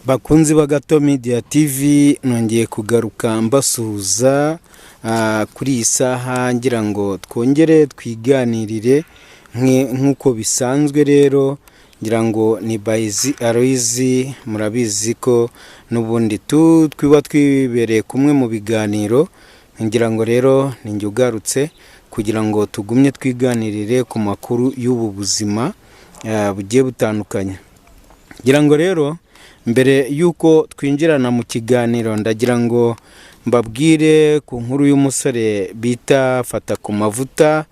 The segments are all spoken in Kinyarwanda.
Bakunzi ba Gato Media TV, nongeye kugaruka mbasuhuza kuri iyi saha ngira ngo twongere twiganirire nk'uko bisanzwe. Rero ngira ngo ni Bahizi Aloys, murabizi ko n'ubundi twiba twibereye kumwe mu biganiro. Ngira ngo rero ni njye ugarutse kugira ngo tugumye twiganirire ku makuru y'ubu buzima bugiye butandukanye. Ngira ngo rero mbere y'uko twinjirana mu kiganiro, ndagira ngo mbabwire ku nkuru y'umusore bita Fata ku Mavuta,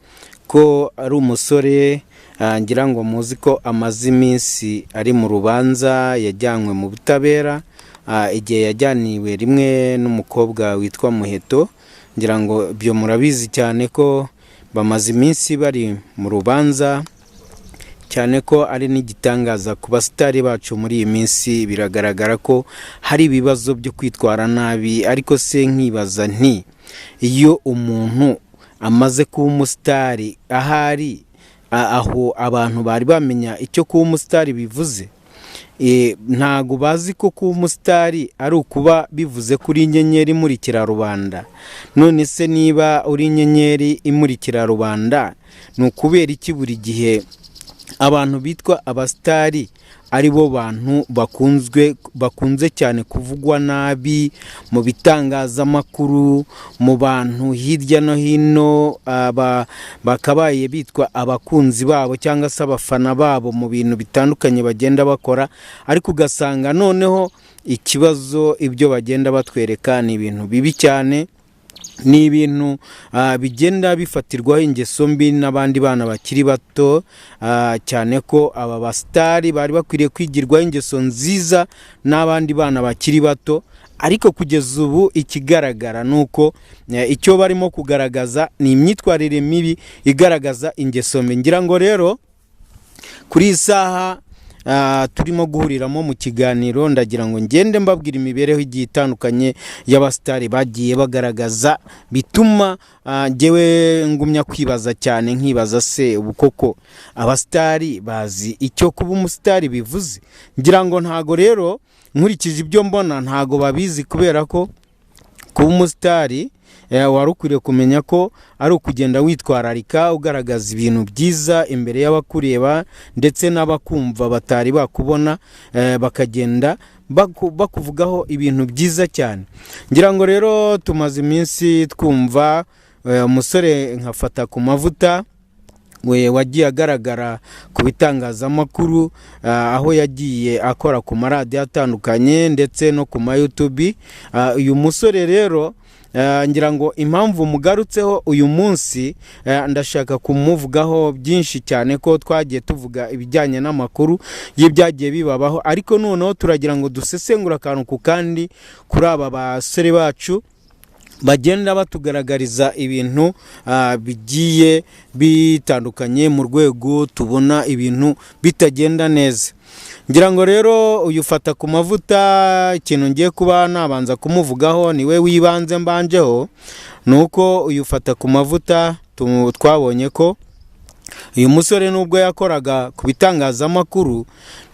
ko ari umusore ngira ngo muzi ko amaze iminsi ari mu rubanza, yajyanywe mu butabera igihe yajyaniwe rimwe n'umukobwa witwa Muheto. Ngira ngo ibyo murabizi cyane ko bamaze iminsi bari mu rubanza, cyane ko ari n'igitangaza ku basitari bacu muri iyi minsi. Biragaragara ko hari ibibazo byo kwitwara nabi, ariko se nkibaza nti iyo umuntu amaze kuba umusitari, ahari aho abantu bari bamenya icyo kuba umusitari bivuze? Ntago bazi ko kuba umusitari ari ukuba bivuze ko uri inyenyeri imurikira rubanda. None se niba uri inyenyeri imurikira rubanda, ni ukubera iki buri gihe abantu bitwa abasitari ari bo bantu bakunze cyane kuvugwa nabi mu bitangazamakuru, mu bantu hirya no hino, bakabaye bitwa abakunzi babo cyangwa se abafana babo mu bintu bitandukanye bagenda bakora, ariko ugasanga noneho ikibazo ibyo bagenda batwereka ni ibintu bibi cyane, ni ibintu bigenda bifatirwaho ingeso mbi n'abandi bana bakiri bato, cyane ko aba basitari bari bakwiriye kwigirwaho ingeso nziza n'abandi bana bakiri bato. Ariko kugeza ubu ikigaragara ni uko icyo barimo kugaragaza ni imyitwarire mibi igaragaza ingeso mbi. Ngira ngo rero kuri iyi saha turimo guhuriramo mu kiganiro, ndagira ngo ngende mbabwira imibereho igiye itandukanye y'abasitari bagiye bagaragaza, bituma njyewe ngumya kwibaza cyane, nkibaza se ubu koko abasitari bazi icyo kuba umusitari bivuze? Ngira ngo ntago rero, nkurikije ibyo mbona, ntago babizi, kubera ko kuba umusitari wari ukwiriye kumenya ko ari ukugenda witwararika, ugaragaza ibintu byiza imbere y'abakureba ndetse n'abakumva batari bakubona, bakagenda bakuvugaho ibintu byiza cyane. Ngira ngo rero tumaze iminsi twumva umusore nka Fata ku Mavuta, we wagiye agaragara ku bitangazamakuru, aho yagiye akora ku maradiyo atandukanye ndetse no ku ma YouTube. Uyu musore rero ngira ngo impamvu mugarutseho uyu munsi, ndashaka kumuvugaho byinshi cyane, ko twagiye tuvuga ibijyanye n'amakuru y'ibyagiye bibabaho, ariko noneho turagira ngo dusesengure akantu ku kandi kuri aba basore bacu bagenda batugaragariza ibintu bigiye bitandukanye mu rwego tubona ibintu bitagenda neza. Ngira ngo rero uyu Fata ku Mavuta, ikintu ngiye kuba nabanza kumuvugaho, niwe wibanze mbanjeho, ni uko uyu Fata ku Mavuta twabonye ko uyu musore nubwo yakoraga ku bitangazamakuru,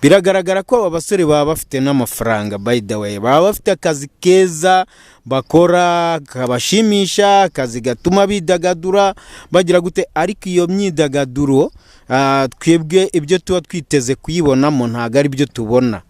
biragaragara ko aba basore baba bafite n'amafaranga. By the way, baba bafite akazi keza bakora kabashimisha, akazi gatuma bidagadura, bagira gute, ariko iyo myidagaduro twebwe ibyo tuba twiteze kuyibonamo ntabwo ari byo tubona.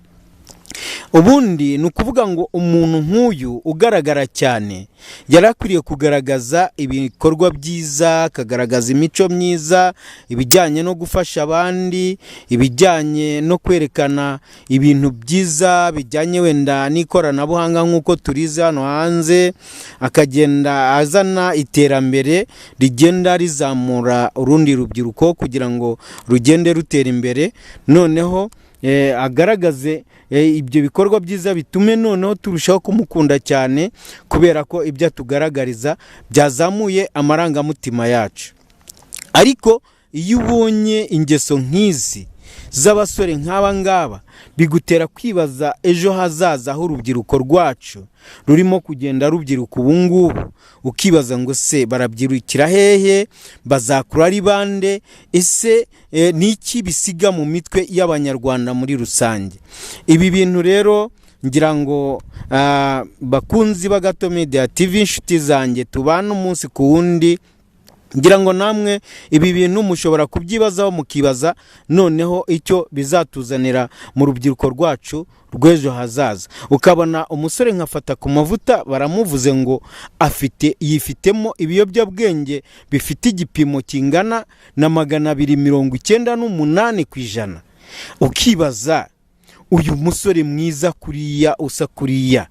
Ubundi ni ukuvuga ngo umuntu nk'uyu ugaragara cyane yari akwiriye kugaragaza ibikorwa byiza, akagaragaza imico myiza, ibijyanye no gufasha abandi, ibijyanye no kwerekana ibintu byiza bijyanye wenda n'ikoranabuhanga nk'uko turizi hano hanze, akagenda azana iterambere rigenda rizamura urundi rubyiruko kugira ngo rugende rutera imbere, noneho agaragaze ibyo bikorwa byiza bitume noneho turushaho kumukunda cyane, kubera ko ibyo atugaragariza byazamuye amarangamutima yacu. Ariko iyo ubonye ingeso nk'izi z'abasore nk'aba ngaba, bigutera kwibaza ejo hazaza h'urubyiruko rwacu rurimo kugenda rubyiruka ubu ngubu, ukibaza ngo se barabyirukira hehe, bazakura ari bande, ese ni iki bisiga mu mitwe y'Abanyarwanda muri rusange? Ibi bintu rero Ngira ngo bakunzi ba Gato Media TV, inshuti zanjye tubana umunsi ku wundi, ngira ngo namwe ibi bintu mushobora kubyibazaho, mukibaza noneho icyo bizatuzanira mu rubyiruko rwacu rw'ejo hazaza. Ukabona umusore nkafata ku mavuta baramuvuze ngo afite yifitemo ibiyobyabwenge bifite igipimo kingana na 298%. Ukibaza uyu musore mwiza kuriya, usa kuriya,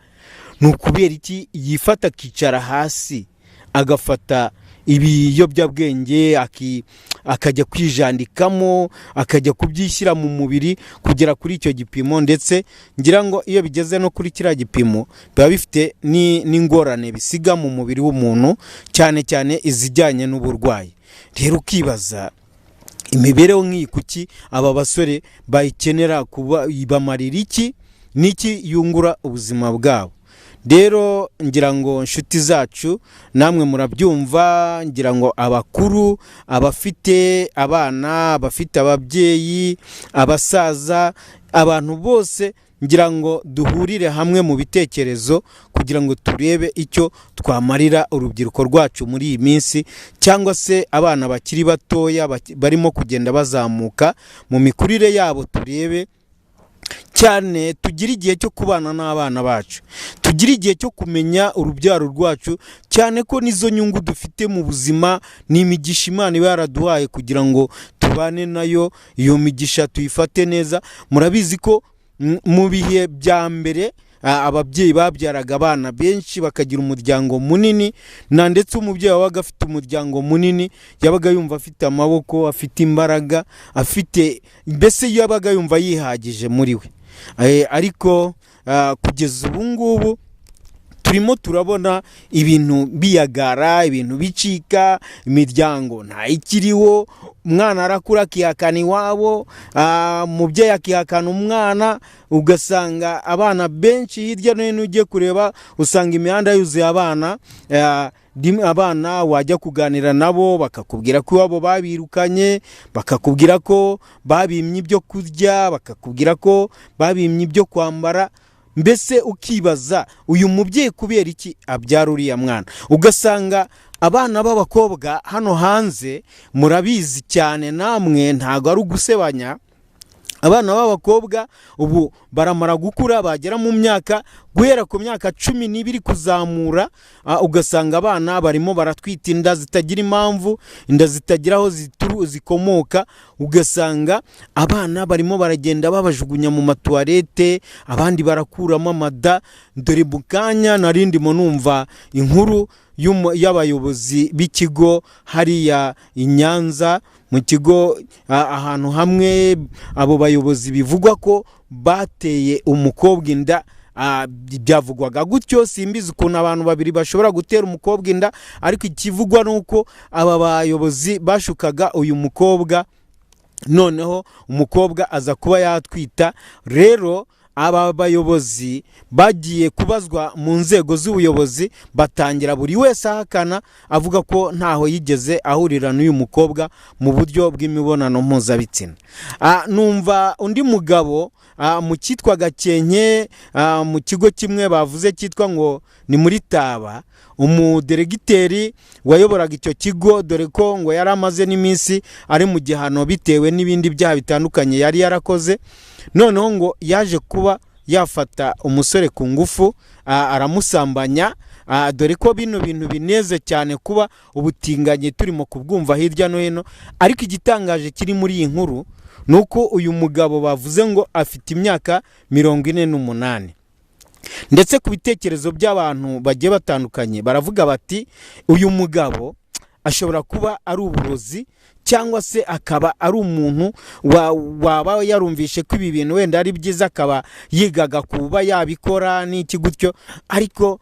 ni ukubera iki yifata akicara hasi agafata ibiyobyabwenge, akajya kwijandikamo, akajya kubyishyira mu mubiri kugera kuri icyo gipimo? Ndetse ngira ngo iyo bigeze no kuri kiriya gipimo biba bifite n'ingorane bisiga mu mubiri w'umuntu, cyane cyane izijyanye n'uburwayi. Rero ukibaza imibereho nk'iyi kuki aba basore bayikenera, kuba bamarira iki, n'iki yungura ubuzima bwabo? Rero ngira ngo inshuti zacu namwe murabyumva, ngira ngo abakuru, abafite abana, abafite ababyeyi, abasaza, abantu bose, ngira ngo duhurire hamwe mu bitekerezo kugira ngo turebe icyo twamarira urubyiruko rwacu muri iyi minsi, cyangwa se abana bakiri batoya barimo kugenda bazamuka mu mikurire yabo. Turebe cyane, tugire igihe cyo kubana n'abana bacu, tugire igihe cyo kumenya urubyaro rwacu, cyane ko nizo nyungu dufite mu buzima, ni imigisha Imana iba yaraduhaye kugira ngo tubane nayo, iyo migisha tuyifate neza. Murabizi ko mu bihe bya mbere ababyeyi babyaraga abana benshi bakagira umuryango munini, na ndetse umubyeyi wabaga afite umuryango munini yabaga yumva afite amaboko, afite imbaraga, afite mbese yabaga yumva yihagije muri we. Ariko kugeza ubu ngubu turimo turabona ibintu biyagara, ibintu bicika, imiryango ntayikiriho, umwana arakura akihakana iwabo, umubyeyi akihakana umwana, ugasanga abana benshi hirya no hino ugiye kureba usanga imihanda yuzuye abana. Abana wajya kuganira nabo bakakubwira ko iwabo babirukanye, bakakubwira ko babimye ibyo kurya, bakakubwira ko babimye ibyo kwambara. Mbese ukibaza uyu mubyeyi kubera iki abyara uriya mwana? Ugasanga abana b'abakobwa hano hanze, murabizi cyane namwe, ntabwo ari ugusebanya, abana b'abakobwa ubu baramara gukura, bagera mu myaka guhera ku myaka 12 kuzamura, ugasanga abana barimo baratwita inda zitagira impamvu, inda zitagira aho zikomoka. Ugasanga abana barimo baragenda babajugunya mu matuwarete, abandi barakuramo amada. Dore mu kanya nari ndimo numva inkuru y'abayobozi b'ikigo hariya i Nyanza, mu kigo ahantu hamwe, abo bayobozi bivugwa ko bateye umukobwa inda. Byavugwaga gutyo, simbizi ukuntu abantu babiri bashobora gutera umukobwa inda, ariko ikivugwa ni uko aba bayobozi bashukaga uyu mukobwa, noneho umukobwa aza kuba yatwita. Rero aba bayobozi bagiye kubazwa mu nzego z'ubuyobozi, batangira buri wese ahakana, avuga ko ntaho yigeze ahurira n'uyu mukobwa mu buryo bw'imibonano mpuzabitsina. Numva undi mugabo mu cyitwa Gakenke, mu kigo kimwe bavuze cyitwa ngo ni muri Taba, umuderegiteri wayoboraga icyo kigo, dore ko ngo yari amaze n'iminsi ari mu gihano bitewe n'ibindi byaha bitandukanye yari yarakoze, noneho ngo yaje kuba yafata umusore ku ngufu, aramusambanya. Dore ko bino bintu bineze cyane kuba ubutinganyi turimo kubwumva hirya no hino, ariko igitangaje kiri muri iyi nkuru ni uko uyu mugabo bavuze ngo afite imyaka 48. Ndetse ku bitekerezo by'abantu bagiye batandukanye baravuga bati uyu mugabo ashobora kuba ari uburozi, cyangwa se akaba ari umuntu waba yarumvishe ko ibi bintu wenda ari byiza, akaba yigaga kuba yabikora n'iki gutyo. Ariko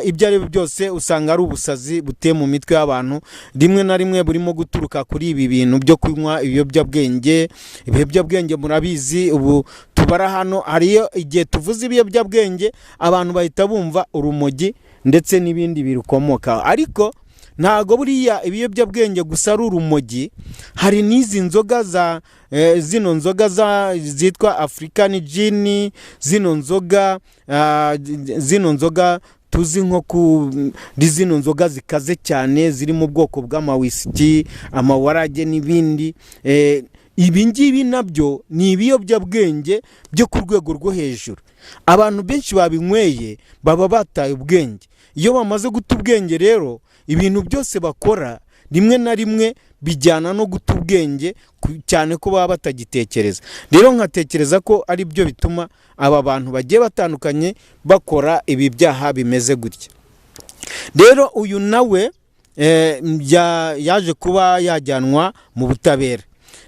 ibyo ari byo byose usanga ari ubusazi buteye mu mitwe y'abantu, rimwe na rimwe burimo guturuka kuri ibi bintu byo kunywa ibiyobyabwenge. Ibiyobyabwenge murabizi, ubu tubara hano hariyo igihe tuvuze ibiyobyabwenge abantu bahita bumva urumogi ndetse n'ibindi birukomoka, ariko Ntago buriya ibiyobyabwenge gusa ari urumogi, hari n'izi nzoga za zino nzoga zitwa African Gin, zino nzoga tuzi nko kuri zino nzoga zikaze cyane ziri mu bwoko bw'amawisiki, amawarage n'ibindi. Ibi ngibi nabyo ni ibiyobyabwenge byo ku rwego rwo hejuru. Abantu benshi babinyweye baba bataye ubwenge. Iyo bamaze guta ubwenge rero, ibintu byose bakora rimwe na rimwe bijyana no guta ubwenge, cyane ko baba batagitekereza. Rero nkatekereza ko ari byo bituma aba bantu bagiye batandukanye bakora ibi byaha bimeze gutya. Rero uyu nawe yaje kuba yajyanwa mu butabera.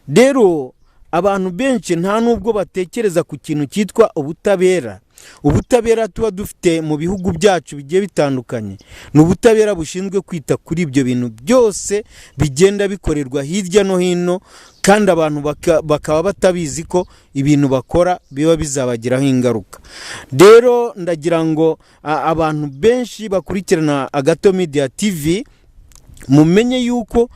Rero abantu benshi nta nubwo batekereza ku kintu cyitwa ubutabera. Ubutabera tuba dufite mu bihugu byacu bigiye bitandukanye ni ubutabera bushinzwe kwita kuri ibyo bintu byose bigenda bikorerwa hirya no hino, kandi abantu bakaba batabizi ko ibintu bakora biba bizabagiraho ingaruka. Rero ndagira ngo abantu benshi bakurikirana Agato Media TV mumenye yuko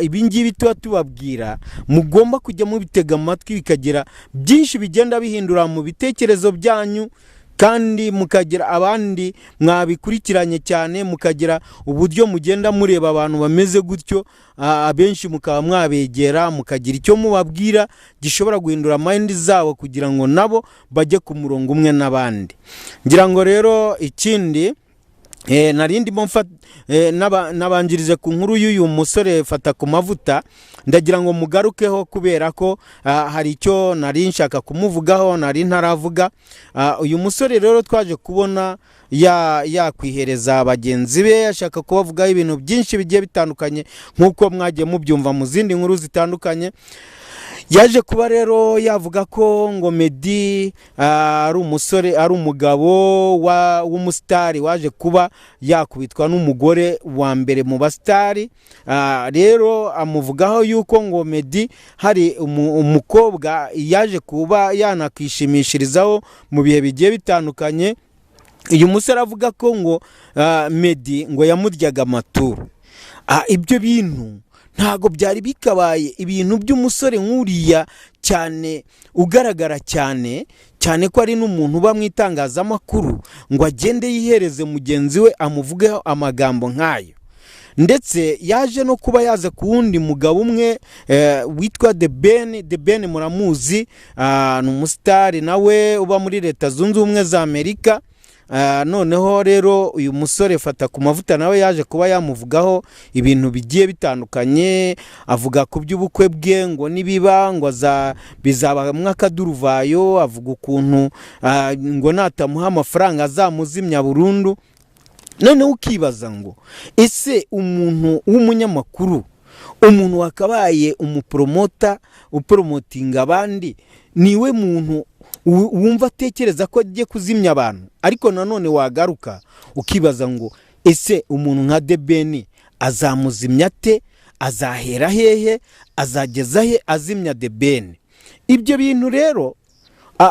ibi ngibi tuba tubabwira mugomba kujya mubitega amatwi, bikagira byinshi bigenda bihindura mu bitekerezo byanyu, kandi mukagira abandi mwabikurikiranye cyane, mukagira uburyo mugenda mureba abantu bameze gutyo, abenshi mukaba mwabegera, mukagira icyo mubabwira gishobora guhindura mind zabo kugira ngo nabo bajye ku murongo umwe n'abandi. Ngira ngo rero ikindi nari ndimo nabanjirije ku nkuru y'uyu musore Fata ku Mavuta, ndagira ngo mugarukeho kubera ko hari icyo nari nshaka kumuvugaho nari ntaravuga. Uyu musore rero twaje kubona yakwihereza bagenzi be, ashaka kubavugaho ibintu byinshi bigiye bitandukanye, nk'uko mwagiye mubyumva mu zindi nkuru zitandukanye. Yaje kuba rero yavuga ko ngo Meddy ari umusore, ari umugabo w'umusitari waje kuba yakubitwa n'umugore wa mbere mu basitari. Rero amuvugaho yuko ngo Meddy hari umukobwa yaje kuba yanakwishimishirizaho mu bihe bigiye bitandukanye. Uyu musore avuga ko ngo Meddy ngo yamuryaga amaturo. Ibyo bintu ntabwo byari bikabaye ibintu by'umusore nk'uriya cyane ugaragara cyane cyane ko ari n'umuntu uba mu itangazamakuru, ngo agende yihereze mugenzi we amuvugeho amagambo nk'ayo. Ndetse yaje no kuba yaza ku wundi mugabo umwe witwa The Ben. The Ben muramuzi, ni umusitari nawe uba muri Leta Zunze Ubumwe za Amerika. Noneho rero uyu musore Fata ku Mavuta nawe yaje kuba yamuvugaho ibintu bigiye bitandukanye, avuga ku by'ubukwe bwe ngo nibiba ngo bizabamwo akaduruvayo, avuga ukuntu ngo natamuha amafaranga azamuzimya burundu. Noneho ukibaza ngo ese umuntu w'umunyamakuru, umuntu wakabaye umupromoter, upromotinga abandi, niwe muntu wumva atekereza ko agiye kuzimya abantu? Ariko nanone wagaruka ukibaza ngo ese umuntu nka The Ben azamuzimya ate? Azahera hehe? Azageza he azimya The Ben? Ibyo bintu rero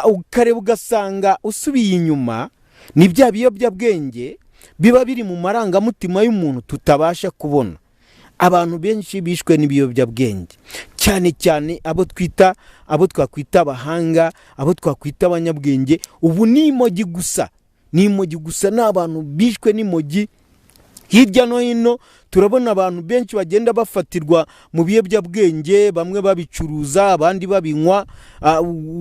ukareba ugasanga usubiye inyuma ni bya biyobyabwenge biba biri mu marangamutima y'umuntu tutabasha kubona. Abantu benshi bishwe n'ibiyobyabwenge, cyane cyane abo twita, abo twakwita abahanga, abo twakwita abanyabwenge, ubu ni imogi gusa, ni imogi gusa, ni abantu bishwe n'imogi. Hirya no hino turabona abantu benshi bagenda bafatirwa mu biyobyabwenge, bamwe babicuruza, abandi babinywa.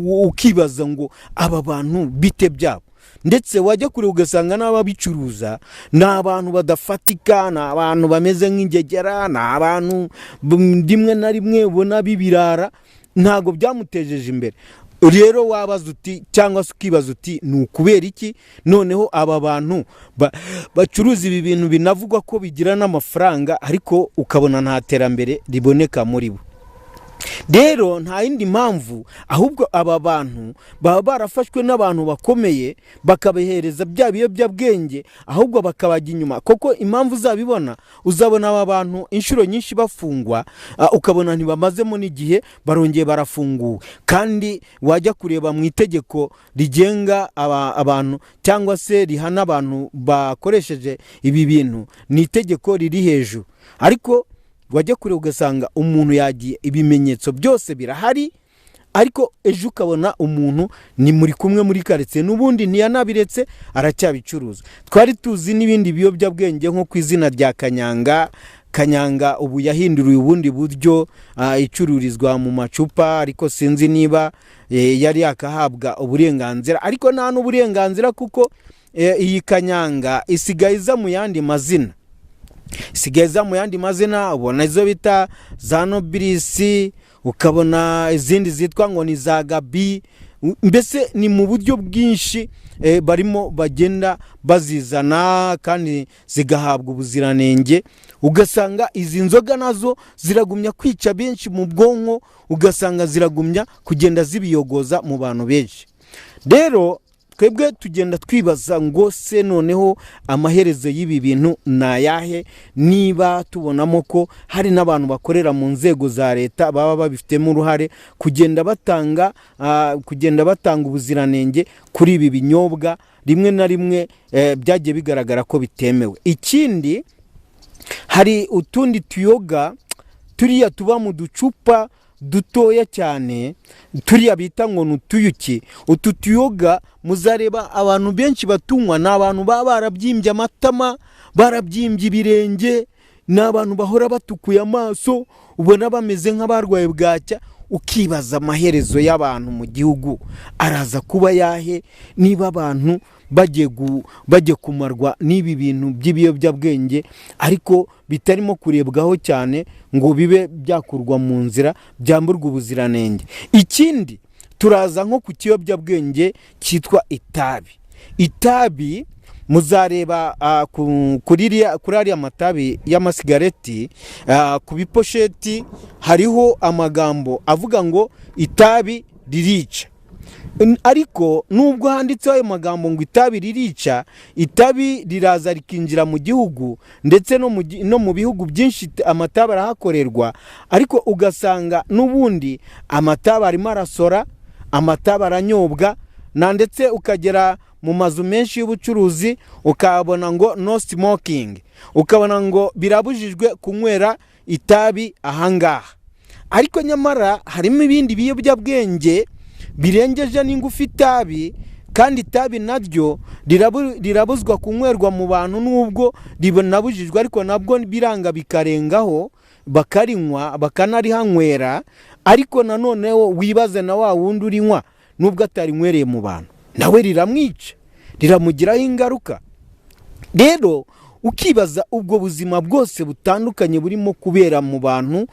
Ukibaza ngo aba bantu bite byabo? Ndetse wajya kure ugasanga n'ababicuruza ni abantu badafatika, ni abantu bameze nk'ingegera, ni abantu rimwe na rimwe ubona b'ibirara. Ntabwo byamutejeje imbere. Rero wabaza uti, cyangwa se ukibaza uti ni ukubera iki noneho aba bantu bacuruza ibi bintu binavugwa ko bigira n'amafaranga, ariko ukabona nta terambere riboneka muri bo? Rero nta yindi mpamvu, ahubwo aba bantu baba barafashwe n'abantu bakomeye bakabahereza bya biyobyabwenge, ahubwo bakabajya inyuma. Koko impamvu uzabibona, uzabona aba bantu inshuro nyinshi bafungwa, ukabona ntibamazemo n'igihe barongeye barafunguwe. Kandi wajya kureba mu itegeko rigenga abantu cyangwa se rihana abantu bakoresheje ibi bintu, ni itegeko riri hejuru, ariko wajya kure ugasanga umuntu yagiye, ibimenyetso byose birahari, ariko ejo ukabona umuntu ni muri kumwe muri karitsiye, n'ubundi ntiyanabiretse, aracyabicuruza. Twari tuzi n'ibindi biyobyabwenge nko ku izina rya kanyanga. Kanyanga ubu yahinduriwe ubundi buryo, icururizwa mu macupa, ariko sinzi niba yari yakahabwa uburenganzira, ariko nta n'uburenganzira, kuko iyi kanyanga isigaye iza mu yandi mazina, isigaye iza mu yandi mazina. Ubona izo bita za nobilisi, ukabona izindi zitwa ngo ni za gabi, mbese ni mu buryo bwinshi barimo bagenda bazizana kandi zigahabwa ubuziranenge. Ugasanga izi nzoga nazo ziragumya kwica benshi mu bwonko, ugasanga ziragumya kugenda zibiyogoza mu bantu benshi. Rero twebwe tugenda twibaza ngo se noneho amaherezo y'ibi bintu ni ayahe, niba tubonamo ko hari n'abantu bakorera mu nzego za leta baba babifitemo uruhare kugenda batanga ubuziranenge kuri ibi binyobwa, rimwe na rimwe byagiye bigaragara ko bitemewe. Ikindi, hari utundi tuyoga turiya tuba mu ducupa dutoya cyane, turiya bita ngo ni utuyuki. Utu tuyoga muzareba abantu benshi batunywa ni abantu baba barabyimbye amatama, barabyimbye ibirenge, ni abantu bahora batukuye amaso, ubona bameze nk'abarwaye bwacya. Ukibaza amaherezo y'abantu mu gihugu araza kuba yahe, niba abantu bagiye kumarwa n'ibi bintu by'ibiyobyabwenge, ariko bitarimo kurebwaho cyane ngo bibe byakurwa mu nzira, byamburwa ubuziranenge. Ikindi, turaza nko ku kiyobyabwenge cyitwa itabi. Itabi muzareba kuri ariya matabi y'amasigareti, ku biposheti hariho amagambo avuga ngo itabi ririca. Ariko nubwo handitseho ayo magambo ngo itabi ririca, itabi riraza rikinjira mu gihugu, ndetse no mu bihugu byinshi amatabi arahakorerwa, ariko ugasanga n'ubundi amatabi arimo arasora, amatabi aranyobwa, na ndetse ukagera mu mazu menshi y'ubucuruzi ukabona ngo no smoking, ukabona ngo birabujijwe kunywera itabi ahangaha. Ariko nyamara harimo ibindi biyobyabwenge birengeje n'ingufu itabi, kandi itabi naryo rirabuzwa kunywerwa mu bantu, nubwo rinabujijwe, ariko nabwo biranga bikarengaho, bakarinywa, bakanarihanywera. Ariko nanone wibaze na wa wundi urinywa, nubwo atarinywereye mu bantu, nawe riramwica, riramugiraho ingaruka. Rero ukibaza ubwo buzima bwose butandukanye burimo kubera mu bantu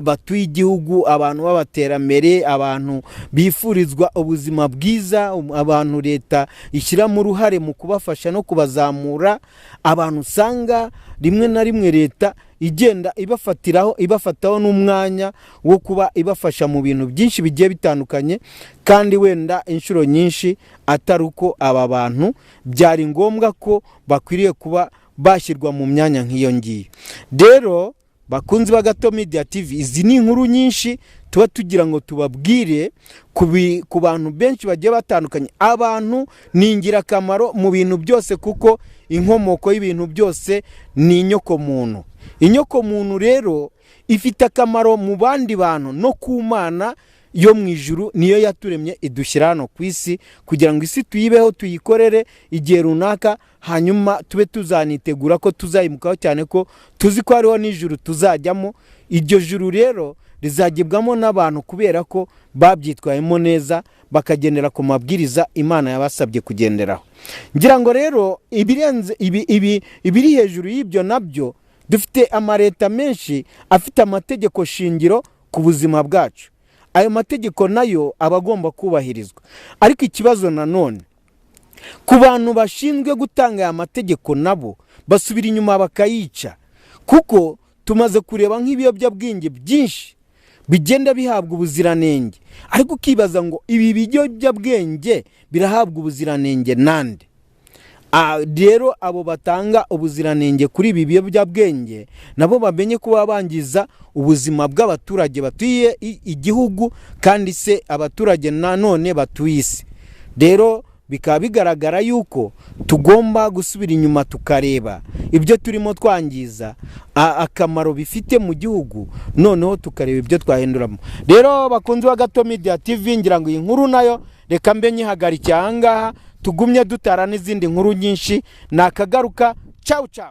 batuye igihugu, abantu b'abaterambere, abantu bifurizwa ubuzima bwiza, abantu leta ishyiramo uruhare mu kubafasha no kubazamura, abantu usanga rimwe na rimwe leta igenda ibafatiraho, ibafataho n'umwanya wo kuba ibafasha mu bintu byinshi bigiye bitandukanye, kandi wenda inshuro nyinshi atari uko aba bantu byari ngombwa ko bakwiriye kuba bashyirwa mu myanya nk'iyo ngiyo. Rero bakunzi ba Gato Media TV, izi ni inkuru nyinshi tuba tugira ngo tubabwire ku bantu benshi bagiye batandukanye. Abantu ni ingirakamaro mu bintu byose, kuko inkomoko y'ibintu byose ni inyokomuntu. Inyokomuntu rero ifite akamaro mu bandi bantu no ku Mana yo mu ijuru, niyo yaturemye idushyira hano ku isi kugira ngo isi tuyibeho, tuyikorere igihe runaka, hanyuma tube tuzanitegura ko tuzayimukaho, cyane ko tuzi ko hariho n'ijuru tuzajyamo. Iryo juru rero rizagibwamo n'abantu kubera ko babyitwayemo neza, bakagendera ku mabwiriza Imana yabasabye kugenderaho. Ngira ngo rero ibirenze ibi, ibiri hejuru y'ibyo nabyo, dufite amaleta menshi afite amategeko shingiro ku buzima bwacu. Ayo mategeko nayo aba agomba kubahirizwa. Ariko ikibazo nanone ku bantu bashinzwe gutanga aya mategeko, nabo basubira inyuma bakayica, kuko tumaze kureba nk'ibiyobyabwenge byinshi. Bigenda bihabwa ubuziranenge, ariko ukibaza ngo ibi biyobyabwenge birahabwa ubuziranenge nande? Rero abo batanga ubuziranenge kuri ibi biyobyabwenge nabo bamenye ko baba bangiza ubuzima bw'abaturage batuye igihugu, kandi se abaturage nanone batuye isi. Rero bikaba bigaragara yuko tugomba gusubira inyuma tukareba ibyo turimo twangiza, akamaro bifite mu gihugu, noneho tukareba ibyo twahinduramo. Rero bakunzi ba Gato Media TV, ngira ngo iyi nkuru nayo reka mbe nyihagarikiye aha ngaha, tugumye dutara n'izindi nkuru nyinshi. Nakagaruka, cawu cawu.